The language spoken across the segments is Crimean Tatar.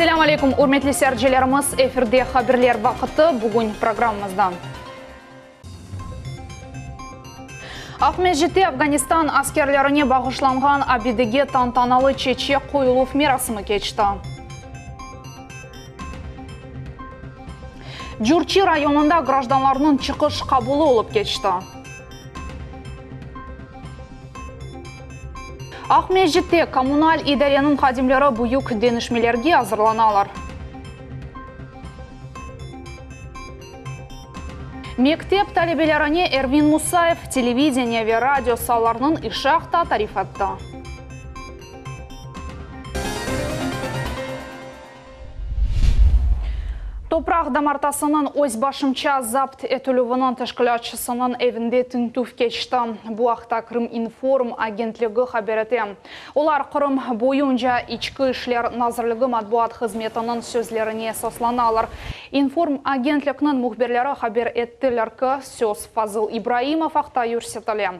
Esselâmu aleykum, ürmetli seyircilerimiz, efirde Haberler vaqıtı, bugün programmamızda. Aqmescitte Afganistan askerlerine bağışlanğan abidege tantanalı çeçek qoyuluv merasimi keçti. Cürçi rayonında grajdanlarnıñ çıqış qabulı olıp keçti. Aqmescitte kommunal idareniñ hadimleri büyük deñişmelerge azırlanalar. Mektep talebelerine Ervin Musayev televideniye ve radio saalarınıñ işi aqta tarif etti. Topraq damartasınıñ özbaşımça zapt etilüviniñ teşkilâtçısınıñ evinde tintüv keçti. Bu aqta Krıminform agentligi haber ete. Olar Qırım boyunca İçki işler nazirligi matbuat hızmetiniñ sözlerine esaslanalar. İnform agentlikniñ mühbirleri haber ettiler ki, söz Fazıl İbraimov aqta yürsetile.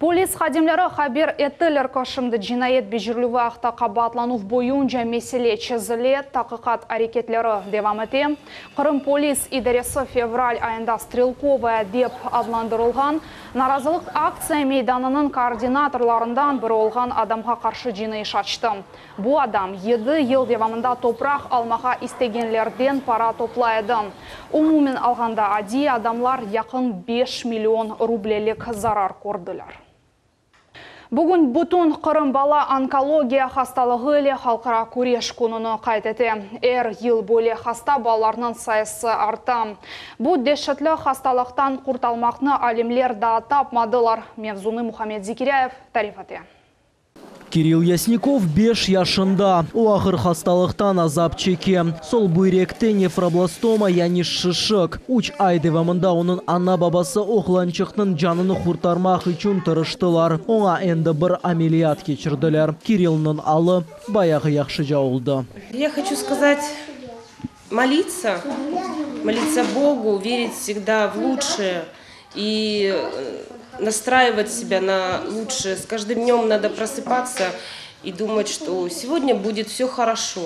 Polis hadimleri haber ettiler ki, şimdi cinayet becerilüvi aqta qabaatlanuv boyunca mesele çezile, taqiqat areketleri devam ete. Qırım polis idaresi fevral ayında Strelkovaya dep adlandırılğan narazılıq aktsiya meydanınıñ koordinatorlarından biri olğan adamğa qarşı cinaiy iş açtı. Bu adam yedi yıl devamında topraq almağa istegenlerden para toplay edi. Umumen alğanda, adiy adamlar yaqın beş million rublelik zarar kördiler. Bugün bütün Qırım bala onkologiya hastalığı ile halqara küreş kününi qayd ete. Er yıl böyle hasta balalarnıñ sayısı arta. Bu deşetli hastalıqtan qurtalmaqnı alimler daa tapmadılar. Mevzunı Muhammed Zekiryayev tarif ete. Kirill Yasnikov beş yaşında. O, ağır hastalıqtan azap çeke. Sol büyrekte nefroblastoma, yani şişik. Üç ay devamında onıñ ana-babası oğlançıqnıñ canını qurtarmaq içün tırıştılar. Oña endi bir ameliyat keçirdiler. Kirillniñ alı bayağı yahşıca oldı. Ya hoçu skazat, molitsa, molitsa Bogu, verit vsegda v lutşee i nastraivat sebâ na lutşee. S každym dnöm nado prosıpatsa i dumat, çto segodnâ budet vsö horoşo.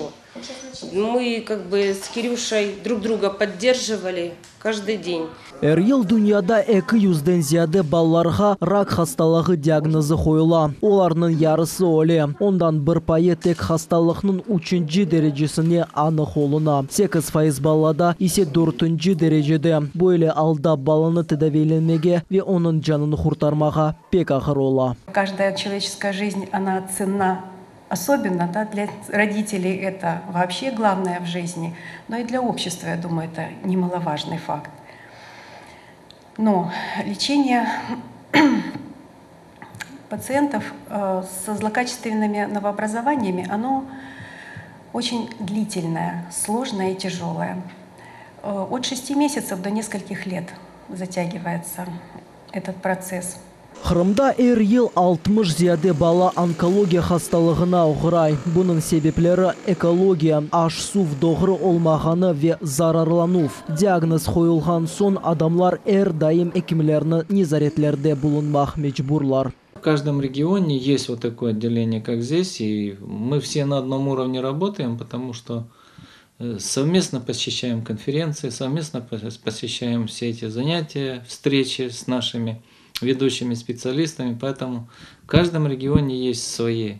Mı kak bı s Kirüşay drug druga podderjivali každıy den. Er yıl dünyada eki yüzden ziyade balalarğa rak hastalığı diagnozı qoyula. Olarnıñ yarısı öle. Ondan bir payı tek hastalıqnıñ üçünci derecesine anıq oluna, 8% balada ise dörtünci derecede. Böyle alda balanı tedaviylenmege ve onıñ canını qurtarmağa pek ağır ola. Каждая человеческая жизнь, она ценна особенно, да, для родителей это вообще главное в жизни, но и для общества, я думаю, это немаловажный факт. Но лечение пациентов со злокачественными новообразованиями, оно очень длительное, сложное и тяжелое. От шести месяцев до нескольких лет затягивается этот процесс. Qırımda er yıl 60 ziyade bala onkologiya hastalığına oğray. Bunıñ sebepleri ekologiya, aş-suv doğru olmağanı ve zararlanuv. Diagnoz qoyulğan soñ adamlar er daim ekimlerniñ nezaretlerinde bulunmaq mecburlar. В каждом регионе есть вот такое отделение, как здесь, и мы все на одном уровне работаем, потому что совместно посещаем конференции, совместно посещаем все эти занятия, встречи с нашими ведущими специалистами, поэтому в каждом регионе есть свои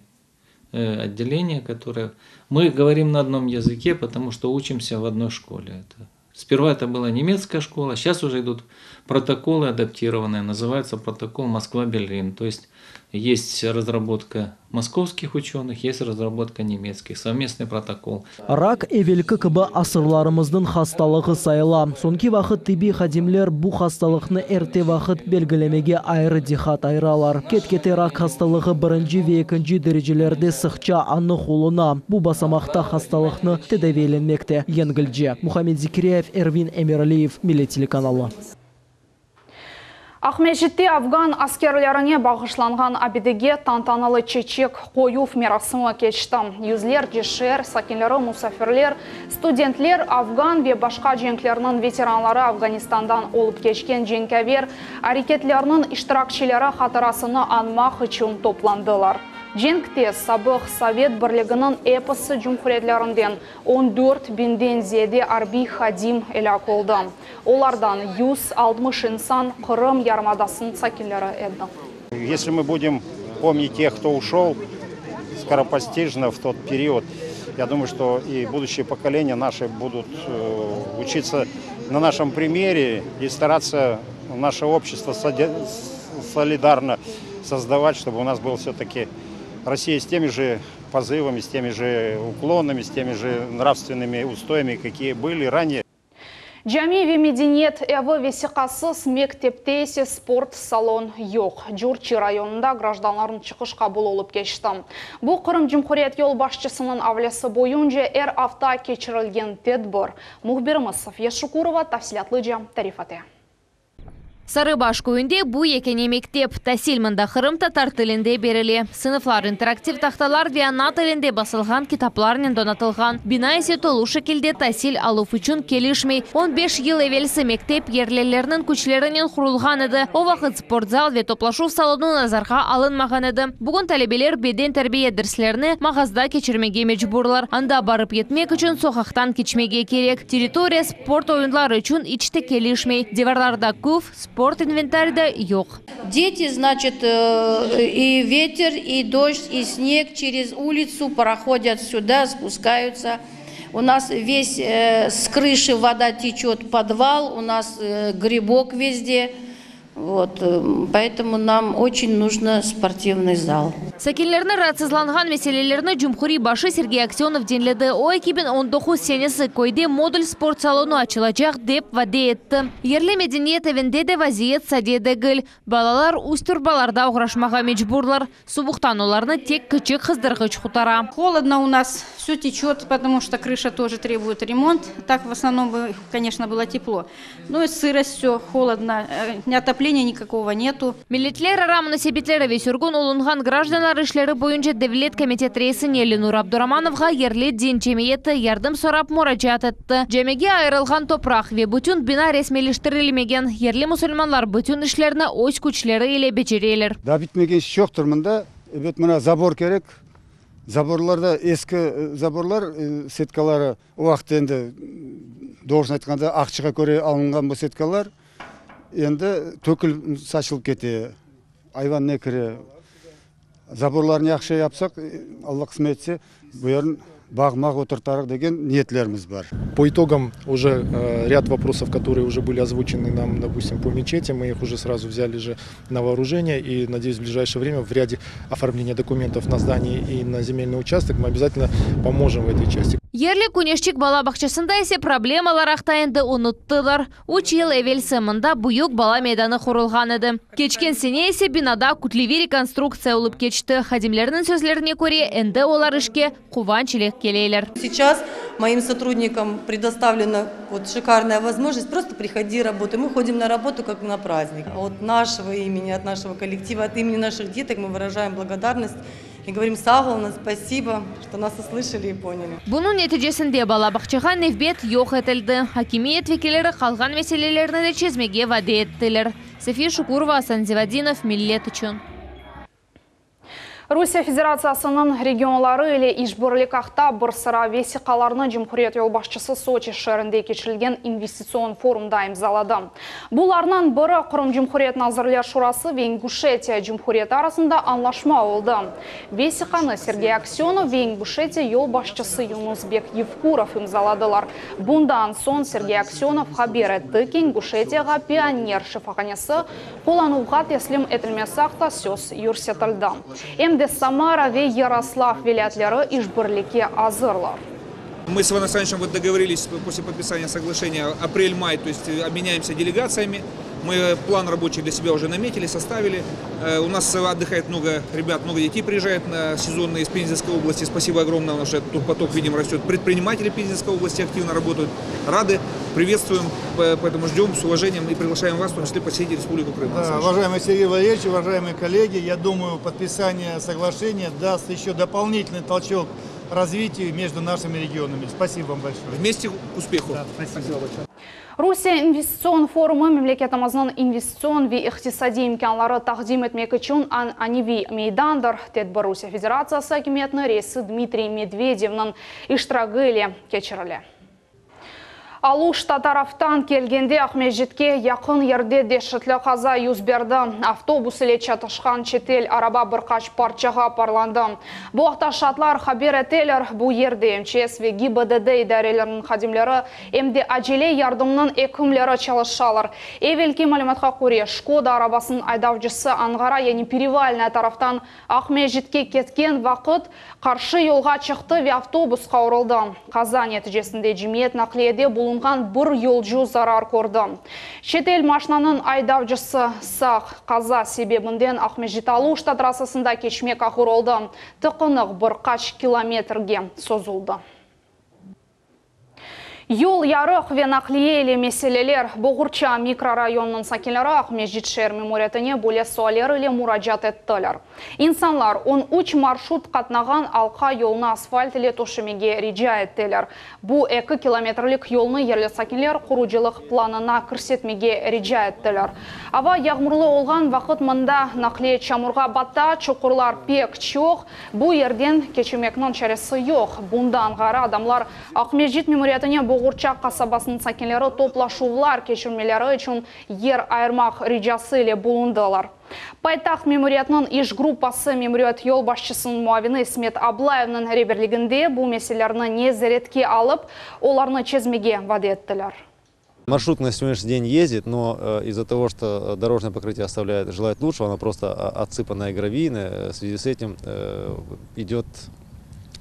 отделения, которые... Мы говорим на одном языке, потому что учимся в одной школе. Это... Сперва это была немецкая школа, сейчас уже идут протоколы адаптированные, называется протокол Москва-Берлин. То есть есть разработка московских ученых, есть разработка немецких, совместный протокол. Rak evelki kibi asırlarımıznıñ hastalığı sayıla. Soñki vaqıt tibbiy hadimler bu hastalıqnı erte vaqıt belgilemege ayrı diqqat ayıralar. Ket-kete rak hastalığı birinci ve ekinci derecelerde sıqça anıq oluna. Bu basamaqta hastalıqnı tedaviylenmek de yengilce. Muhammed Zekiryayev, Ervin Emiraliyev, Millet telekanalı. Aqmescitte afgan askerlerine bağışlanğan abidege tantanalı çeçek qoyuv merasimi keçti. Yüzlerce şeer sakinleri, musafirler, studentler, afgan ve başqa cenklerniñ veteranları Afganistandan olıp keçken cenkâver areketlerniñ iştirakçileri hatırasını añmaq içün toplandılar. Cenkte sabıq Sovet Birliginiñ episi cumhuriyetlerinden 14 biñden ziyade arbiy hadim elâk oldı. Olardan 160 insan Qırım yarımadasınıñ sakinleri edi. Если мы будем помнить тех, кто ушел скоропостижно в тот период, я думаю, что и будущие поколения наши будут учиться на нашем примере и стараться наше общество солидарно создавать, чтобы у нас был все-таки Россия с теми же позывами, с теми же уклонами, с теми же нравственными устоями, какие были ранее. Cami ve medeniyet evi vesiqasız, mektepte ise sport salon yoq. Curçı rayonında grajdanlarnıñ çıqış qabul olıp keçti. Bu Qırım Cumhuriyet yolbaşçısınıñ avalesi boyunca er afta keçirilgen tedbir. Mühbirimiz Safiye Şukurova tafsilâtlıca tarif ete. Sarıbaş köyünde bu yekâne mektep. Tasil mında qırımtatar tilinde berile. Sınıflar interaktiv tahtalar ve ana tilinde basılğan kitaplarnen donatılğan. Bina ise tolu şekilde tasil aluv içün kelişmey. 15 yıl evelsi mektep yerlilerniñ küçlerinen qurulğan edi. O vaqıt sportzal ve toplaşuv salonı nazarğa alınmağan edi. Bugün talebeler beden terbiye derslerini mağazda keçirmege mecburlar. Anda barıp yetmek içün soqaqtan keçmege kerek. Territoriya sport oyunları içün iç te kelişmey. Divarlarda küf, sport inventari de yoq. Дети, значит, и ветер, и дождь, и снег через улицу проходят сюда, спускаются. У нас весь с крыши вода течет в подвал, у нас грибок везде. Вот, поэтому нам очень нужно спортивный зал. Sakinlerniñ raatsızlanğan meselelerini Cumhuriy başı Sergey Aksenov diñledi. O 2019 senesi köyde modul sport salonı açılacaq dep vade etti. Yerli medeniyet evinde de vaziyet sade degil. Balalar üst urbalarda oğraşmağa mecburlar. Suvuqtan olarnı tek kiçik qızdırğıç qurtara. Холодно у нас, все течет, потому что крыша тоже требует ремонт. Так в основном, бы, конечно, было тепло. Но и сырость все, холодно, отопления никакого нету. Milletlerara munasebetleri ve sürgün olunğan grajdanlar işleri boyunca Devlet komitet reisi Lenur Abduramanovğa yerli din cemiyeti yardım sorap muracaat etti. Camige ayırılğan topraq ve bütün bina resmiyleştirilmegen. Yerli musulmanlar bütün işlerni öz küçleri ile becereler. Daa bitmegen iş yoqtır mında. Evet mına забор kerek. Заборларда eski заборлар сеткалары o vaqıt endi doğrusını aytqanda aqçağa köre alınğan bu сеткалар endi tökülip saçılıp kete. Ayvan ne kire. Заборларын yahşı yapsaq, Alla qısmet etse, bu yerin bağ oturtarıq degen niyetlerimiz bar. По итогам уже ряд вопросов, которые уже были озвучены нам, допустим, по мечети, мы их уже сразу взяли же на вооружение и, надеюсь, в ближайшее время в ряде оформления документов на здание и на земельный участок мы обязательно поможем в этой части. Yerli Küneşçik bala bağçasında ise problemalar aqta endi unuttılar. 3 yıl evelsi mında büyük bala meydanı qurulğan edi. Keçken sene ise binada kütleviy rekonstruktsiya olıp keçti. Hadimlerniñ sözlerine köre endi olar işke quvanç ile keleler. Сейчас моим сотрудникам предоставлена вот шикарная возможность просто приходи, работай. Мы ходим на работу как на праздник. От нашего имени, от нашего коллектива, от имени наших деток мы выражаем благодарность и говорим sağ oluñ, спасибо, что нас услышали и поняли. Bunıñ neticesinde bala bağçağa nevbet yoq etildi. Akimiyet vekilleri qalğan meselelerni de çezmege vade ettiler. София Шукурова, Асан Зевадинов, Millet içün. Rusiye Federatsiyasınıñ regionları ile işbirlik aqta bir sıra vesiqalarnı Cumhuriyet yolbaşçısı Soçi şeerinde keçirilgen investitsion forumda imzaladı. Bularnıñ biri Qırım Cumhuriyet Nazirler Şurası ve İnguşetiya Cumhuriyeti arasında añlaşma oldı. Vesiqanı Sergey Aksenov ve İnguşetiya yolbaşçısı Yunusbek Yevkurov imzaladılar. Bundan soñ Sergey Aksenov haber etti ki, İnguşetiyağa Pioner şifahanesi qullanuvğa teslim etilmesi aqta söz yürsetildi. Em de Samara ve Yaroslav vilâyetleri işbirlikke azırlar. Мы с Иваном Александровичем вот договорились после подписания соглашения апрель-май, то есть обменяемся делегациями. Мы план рабочий для себя уже наметили, составили. У нас отдыхает много ребят, много детей приезжает на сезонные из Пензенской области. Спасибо огромное, у нас уже турпоток, видим, растет. Предприниматели Пензенской области активно работают. Рады, приветствуем, поэтому ждем с уважением и приглашаем вас, в том числе, посетить Республику Крым. Да, уважаемый Сергей Валерьевич, уважаемые коллеги, я думаю, подписание соглашения даст еще дополнительный толчок развитию между нашими регионами. Спасибо вам большое. Вместе к успеху. Да, спасибо. Спасибо большое. Rusiye investitsion forumı memleketimizniñ investitsion ve iqtisadiy imkânları taqdim etmek içün ananeviy meydandır. Tedbir Rusiye Federatsiyası akimiyetiniñ reisi Dmitriy Medvedevniñ iştiragi ile keçirile. Aluşta taraftan kelgende Aqmescitke yaqın yerde deşetli qaza yüz berdi. Avtobus ile çatışqan çetel araba bir qaç parçağa parlandı. Bu aqta şaatlar haber eteler. Bu yerde MÇS ve GİBDD idareleriniñ hadimleri, em de acele yardımnıñ ekimleri çalışalar. Evelki malümatqa köre, Şkoda arabasınıñ aydavcısı Anğara, yani Perevalnaya taraftan Aqmescitke ketken vaqıt qarşı yolğa çıqtı ve avtobusqa uruldı. Qaza neticesinde cemiyet naqliyede bulunğan bir yolcu zarar kördi. Çetel maşnanıñ aydavcısı sağ. Qaza sebebinden Aqmescit-Aluşta trassasında keçmek ağır oldı, tıqınıq bir qaç kilometrge sozuldı. Yol, yarıq ve naqliye ile meseleler, Boğurça mikrorayonınıñ sakinleri Aqmescit şeer memuriyetine böyle sualler ile muracaat ettiler. İnsanlar, 13 marşrut qatnağan alqa yolnı asfalt ile töşemege rica ettiler. Bu eki kilometrlik yolnı yerli sakinler qurucılıq planına kirsetmege rica ettiler. Ava yağmurlı olğan vaqıt mında naqliye çamurğa bata, çuqurlar pek çoq, Bu yerden keçmekniñ çaresi yoq. Bundan ğayrı adamlar Aqmescit memuriyetine Boğurça qasabasınıñ sakinleri toplaşuvlar keçirmeleri içün yer ayırmaq ricası ile bulundılar. Paytaht memuriyetiniñ iş gruppası memuriyet yolbaşçısınıñ muavini İsmet Ablayevniñ reberliginde bu meselelerni nezaretke alıp, olarnı çezmege vade ettiler. Маршрут на сегодняшний день ездит, но э, из-за того, что дорожное покрытие оставляет желать лучшего, оно просто отсыпанное гравийное, в связи с этим э, идет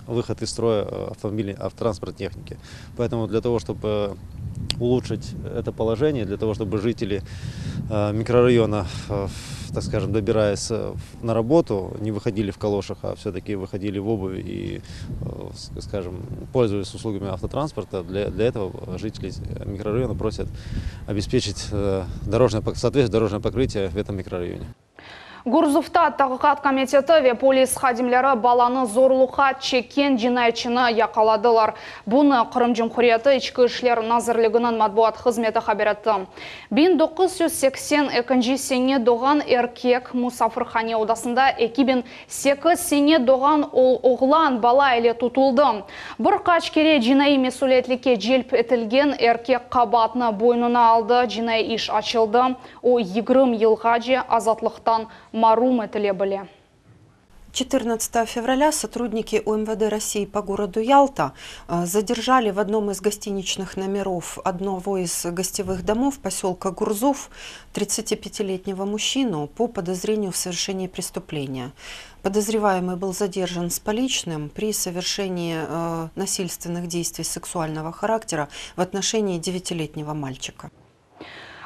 выход из строя э, автомобилей, автотранспортной техники. Поэтому для того, чтобы улучшить это положение, для того, чтобы жители микрорайона, так скажем, добираясь на работу, не выходили в калошах, а все-таки выходили в обуви и, э, скажем, пользовались услугами автотранспорта. Для, для этого жители микрорайона просят обеспечить э, дорожное, соответствие дорожное покрытие в этом микрорайоне. Gurzufta Taqiqat komiteti ve polis hadimleri balanı zorluqqa çekken cinayetçini yaqaladılar. Bunı Qırım Cumhuriyeti İçki işler nazirliginiñ matbuat hızmeti haber etti. 1982 sene doğğan erkek musafirhane odasında 2008 sene doğğan oğlan bala ile tutuldı. Bir qaç kere cinaiy mesüliyetlikke celp etilgen erkek qabaatnı boynuna aldı, cinaiy iş açıldı, o, 20 yılğace azatlıqtan marum etile bile. 14 февраля сотрудники УМВД России по городу Ялта э, задержали в одном из гостиничных номеров одного из гостевых домов поселка Гурзуф 35-летнего мужчину по подозрению в совершении преступления. Подозреваемый был задержан с поличным при совершении э, насильственных действий сексуального характера в отношении девятилетнего мальчика.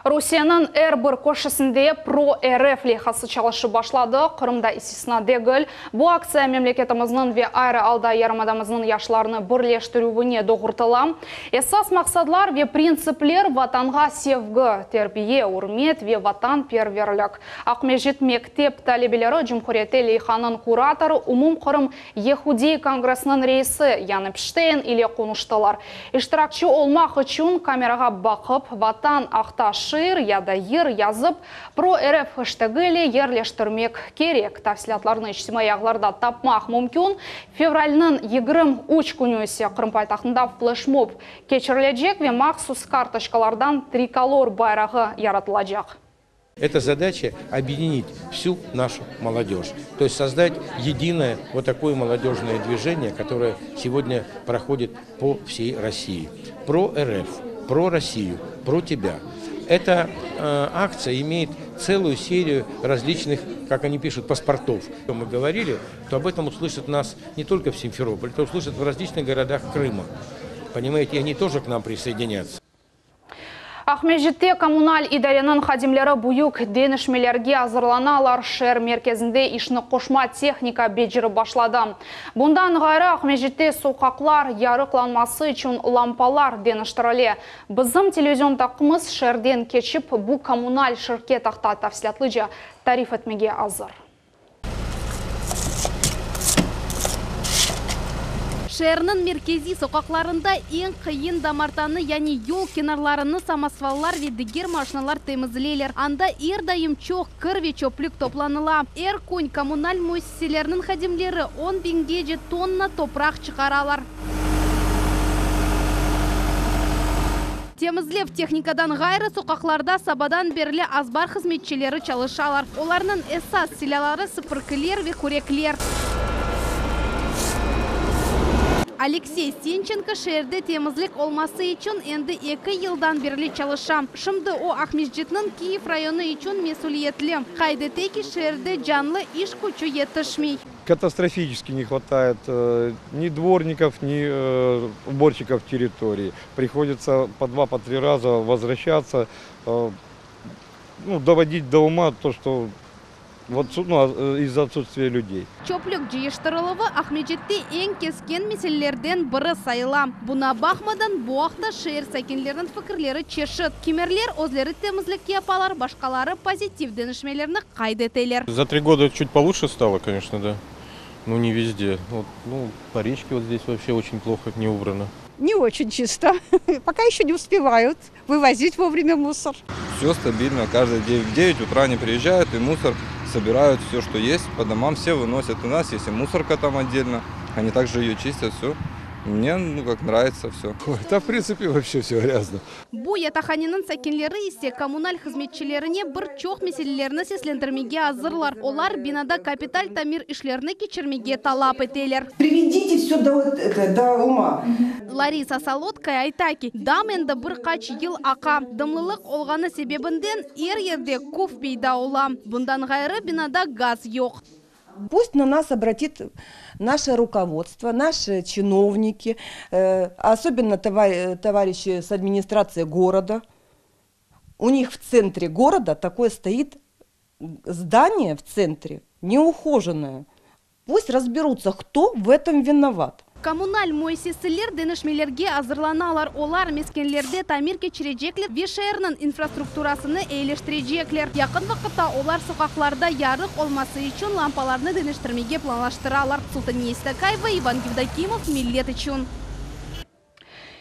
Rusiyeniñ er bir köşesinde Pro-RF leyhası çalışıp başladı, Qırım da istisna degil. Bu aktsiya memleketimizniñ ve ayrı alda yarımadamıznıñ yaşlarını birleştirüvine doğrultıla. Esas maqsadlar ve printsipler Vatanğa sevgi, terbiye, ürmet ve vatanperverlik. Aqmescit mektep talebeleri cumhuriyette leyhanıñ kuratorı, Umumqırım Yehudiy kongressiniñ reisi Yan Epşteyn ile qonuştılar. İştirakçi olmaq içün kamerağa baqıp, Vatan aqta şiir ya da yır yazıp, ProRF heştegi ile yerleştirmek kerek. Tafsilâtlarnı içtimaiy ağlarda tapmaq mümkün. Fevralniñ 23 künü ise Qırım paytahtında fleşmob keçirilecek ve mahsus kartoçkalardan trikolor bayrağı yaratılacaq. Эта задача объединить всю нашу молодежь, то есть создать единое вот такое молодежное движение, которое сегодня проходит по всей России. Про РФ, про Россию, про тебя. Эта э, акция имеет целую серию различных, как они пишут, паспортов. Мы говорили, то об этом услышат нас не только в Симферополе, то услышат в различных городах Крыма. Понимаете, и они тоже к нам присоединятся. Aqmescitte kommunal idareniñ hadimleri büyük deñişmelerge azırlanalar. Şeer merkezinde işni qoşma tehnika becerip başladı. Bundan ğayrı Aqmescitte soqaqlar yarıqlanması içün lampalar deñiştirile. Bizim televizion taqımımız şeerden keçip, bu kommunal şirket aqta tafsilâtlıca tarif etmege azır. Şeerniñ merkeziy soqaqlarında eñ qıyın damartanı, yani yol kenarlarını samosvallar ve diger maşinalar temizleyler. Anda er daim çoq kir ve çöplük toplanıla. Er kün kommunal müessiselerniñ hadimleri on biñgece tonna topraq çıqaralar. Temizlev tehnikadan ğayrı, soqaqlarda sabadan berli azbar hızmetçileri çalışalar. Olarnıñ esas silâları, sipirkiler ve kürekler. Aleksey Sençenko şeerde temizlik olması içün endi eki yıldan berli çalışa. Şimdi o, Aqmescitniñ Kiyev rayonı içün mesüliyetli. Qayd ete ki, şeerde canlı iş küçü yetişmey. Katastrofiçeski ne hvatает ни dvornikov, ни уборщиков территории. Приходится по два, по три раза возвращаться, ну, доводить до ума то, что вот, ну, из-за отсутствия людей. Çöplük cıyıştırıluvı Aqmescitte eñ keskin meselelerden biri sayıla. Buña baqmadan, bu aqta şeer sakinleriniñ fikirleri çeşit. Kimerler özleri temizlik yapalar, başqaları pozitiv deñişmelerni qayd eteler. За три года чуть получше стало, конечно, да. Но не везде. Вот, ну, по речке вот здесь вообще очень плохо не убрано. Не очень чисто. Пока еще не успевают вывозить вовремя мусор. Все стабильно. Каждый день в 9 утра они приезжают и мусор собирают все, что есть. По домам все выносят. У нас есть и мусорка там отдельно. Они также ее чистят, все. Мне, ну, как нравится все. Да, в принципе, вообще все грязно. Bu yataqhaneniñ sakinleri ise kommunal hızmetçilerine bir çoq meselelerni seslendirmege azırlar. Olar binada kapital tamir işlerini keçirmege talap eteler. Приведите все до, вот это, до ума. Larisa Solotkaya ayta ki, dam endi bir qaç yıl aqa. Dımlılıq olğanı sebebinden er yerde küf peyda ola. Bundan ğayrı binada gaz yoq. Пусть на нас обратит наше руководство, наши чиновники, э, особенно товарищи с администрации города. У них в центре города такое стоит здание в центре, неухоженное. Пусть разберутся, кто в этом виноват. Kommunal müessiseler deñişmelerge azırlanalar. Olar meskenlerde tamir keçirecekler ve şeerniñ infrastrukturasını eyileştirecekler. Yaqın vaqıtta olar soqaqlarda yarıq olması içün lampalarnı deñiştirmege planlaştıralar. Sultaniye Stakayeva, İvan Yevdokimov, Millet içün.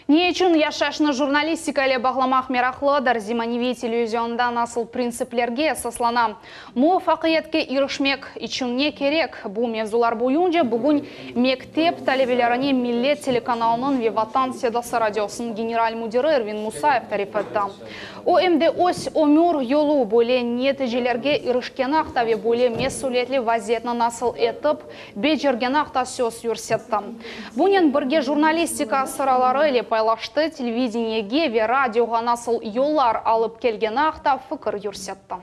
Ne içün yaşayışnı jurnalistika ile bağlamaq meraqlıdır? Zemaneviy televizionda nasıl printsiplerge esaslana? Muvafaqiyetke irişmek içün ne kerek? Bu mevzular boyunca bugün mektep talebelerine Millet telekanalınıñ ve Vatan sedası radiosınıñ general müdiri Ervin Musayev tarif etti. O, em de öz ömür yolu böyle neticelerge irişkeni aqta ve böyle mesülietli vaziyetni nasıl etip becergeni aqta söz yürsetti. Bunen birge jurnalistika sırları ile paylaştı, televideniyege ve radioğa nasıl yollar alıp kelgeni aqta fikir yürsetti.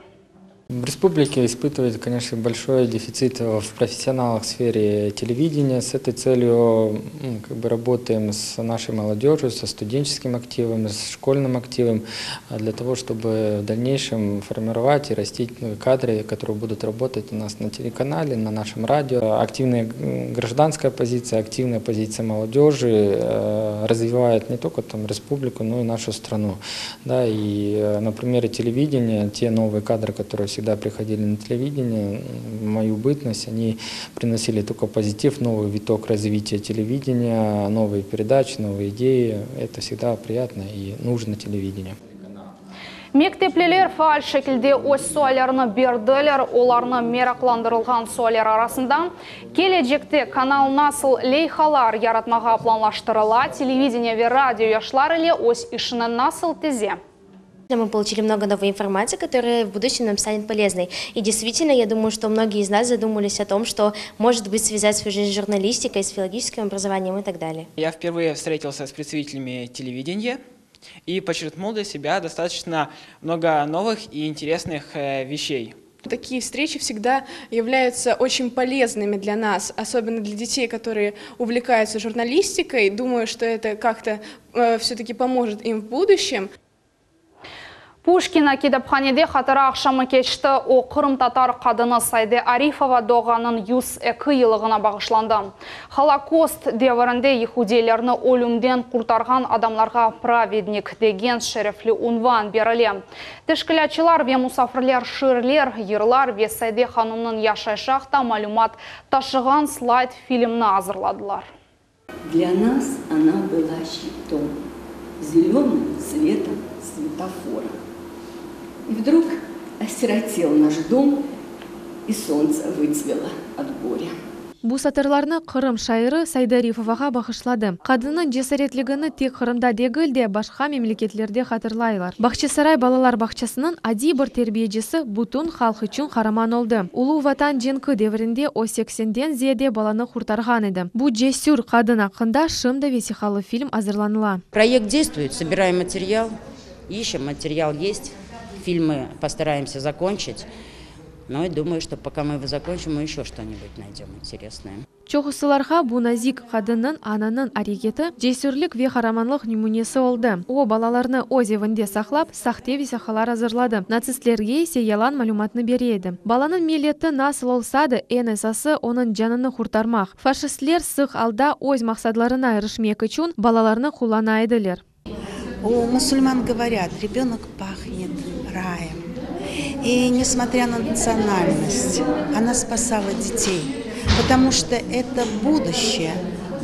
Республика испытывает, конечно, большой дефицит в профессионалах в сфере телевидения. С этой целью ну, как бы работаем с нашей молодежью, со студенческим активом, с школьным активом, для того, чтобы в дальнейшем формировать и растить кадры, которые будут работать у нас на телеканале, на нашем радио. Активная гражданская позиция, активная позиция молодежи э, развивает не только там республику, но и нашу страну. Да, и э, на примере телевидения, те новые кадры, которые всегда приходили на телевидение, в мою бытность, они приносили только позитив, новый виток развития телевидения, новые передачи, новые идеи. Это всегда приятно и нужно телевидению. Mektepliler faal şekilde öz suallerini berdiler, olarnı meraqlandırğan sualler arasında kelecekte kanal nasıl leyhalar yaratmağa planlaştırıla, televideniye ve radio yaşlar ile öz işini nasıl tize. Мы получили много новой информации, которая в будущем нам станет полезной. И действительно, я думаю, что многие из нас задумались о том, что может быть связать свою жизнь с журналистикой, с филологическим образованием и так далее. Я впервые встретился с представителями телевидения и подчеркнул для себя достаточно много новых и интересных э, вещей. Такие встречи всегда являются очень полезными для нас, особенно для детей, которые увлекаются журналистикой. Думаю, что это как-то э, все-таки поможет им в будущем. Puşkina kitaphanede hatıra aqşamı keçti. O, qırımtatar qadını Sayde Arifova doğğanınıñ 102 yıllığına bağışlandı. Holokost devirinde yehudiylerni ölümden qurtarğan adamlarğa pravednik degen şerefli unvan berile. Teşkilâtçılar ve musafirler şiirler, yırlar ve Sayde hanımnıñ yaşayışı aqta malümat taşığan slayd filmni azırladılar. Для нас она была щитом, зеленым цветом светофора. И вдруг осиротел наш дом, и солнце выцвело от горя. Bu satırlarnı Qırım şairi Sayde Arifovağa bağışladı. Qadınnıñ cesaretligini tek Qırımda degil de, başqa memleketlerde hatırlaylar. Bağçasaray balalar bağçasınıñ adiy bir terbiyecisi bütün halq içün qaraman oldı. Ulu Vatan cenki devrinde o seksenden ziyade balanı qurtarğan edi. Bu cesür qadın aqqında şimdi vesiqalı film azırlanıla. Proyekt deystvuet, sobiraem material, işem, material est, filmı postaraemsâ zakonçit. No, ya dumаю, çto poka mı ego zakonçim, mı eşço çto-nibud naydem interesnoye. Çoqusılarğa bu nazik qadınnıñ, ananıñ areketi cesürlik ve qaramanlıq nümünesi oldı. O, balalarnı öz evinde saqlap, sahte vesiqalar azırladı, natsistlerge ise yalan malümatnı bere edi. Balanıñ milleti nasıl olsa da, eñ esası, onıñ canını qurtarmaq. Faşistler sıq alda öz maqsadlarına irişmek içün balalarnı qullana ediler. У musulman govorât, rebenok pahnet raem. И nesmotrâ na natsionalnost, ona spasala detey, potomu çto eto buduşçee,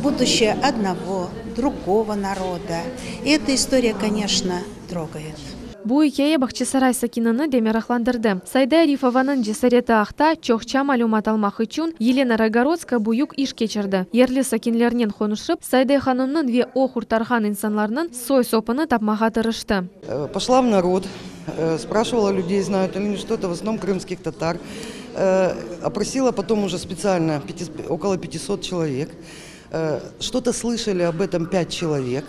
buduşçee odnogo, drugogo naroda. I eta istoriya, koneçno, trogaet. Bu ikâye Bağçasaray sakinini de meraqlandırdı. Sayde Arifovanıñ cesareti aqta çoqça malümat almaq içün Yelena Raygorodskaya büyük iş keçirdi. Yerli sakinlernen qonuşıp, Sayde hanımnıñ ve o qurtarğan insanlarnıñ soy-sopunı tapmağa tırıştı. Poşla v narod, spraşivala lüdey, znayut li oni çto-to, v osnovnom krımskih tatar. Oprosila potom uje spetsialno okolo pyatisot çelovek. Çto-to slışali ob etom pyat çelovek.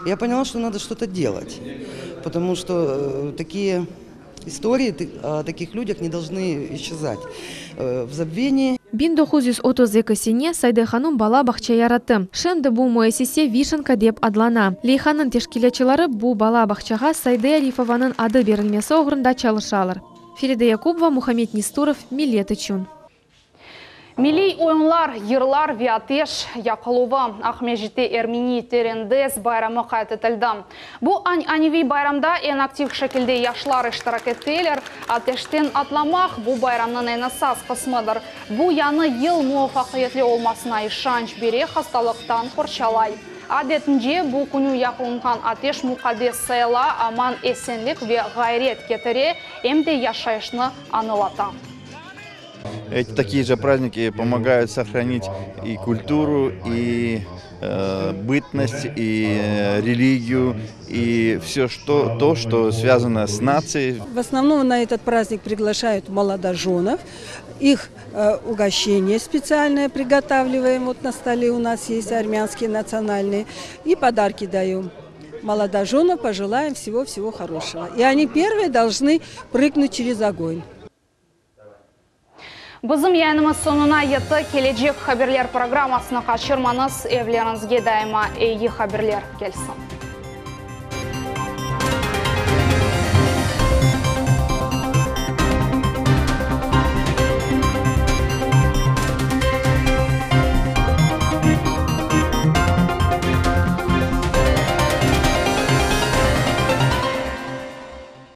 Ya ponyala, çto nado çto-to delat, potomu çto takiye istorii o takih lüdyah ne dolžnı işçezat v zabvenii. 1932 sene Sayde hanım bala bağça yarattı. Şimdi bu müessise Vişenka dep adlana. Leyhanıñ teşkilâtçıları bu bala bağçağa Sayde Arifovanıñ adı berilmesi oğrunda çalışalar. Feride Yakubova, Muhammed Nesturov, Millet içün. Milliy oyunlar, yırlar ve ateş yaqıluvı, Aqmescitte Ermeniy Terendez bayramı qayd etildi. Bu añaneviy bayramda eñ aktiv şekilde yaşlar iştirak ettiler. Ateşten atlamaq, bu bayramnıñ eñ esas qısmıdır. Bu yañı yıl muvafaqiyetli olmasına işanç bere, hastalıqtan qorçalay. Adetince, bu künü yaqılınğan ateş muqaddes sayıla, aman-esenlik ve ğayret ketire, em de yaşayışnı añılata. Эти такие же праздники помогают сохранить и культуру, и э, бытность, и э, религию, и все что, то, что связано с нацией. В основном на этот праздник приглашают молодоженов. Их э, угощение специальное приготавливаем. Вот на столе у нас есть армянские национальные. И подарки даем. Молодоженам пожелаем всего-всего хорошего. И они первые должны прыгнуть через огонь. Bizim yayınımız soñuna yetti. Kelecek haberler programmasını qaçırmañız. Evleriñizge daima eyi haberler kelsin.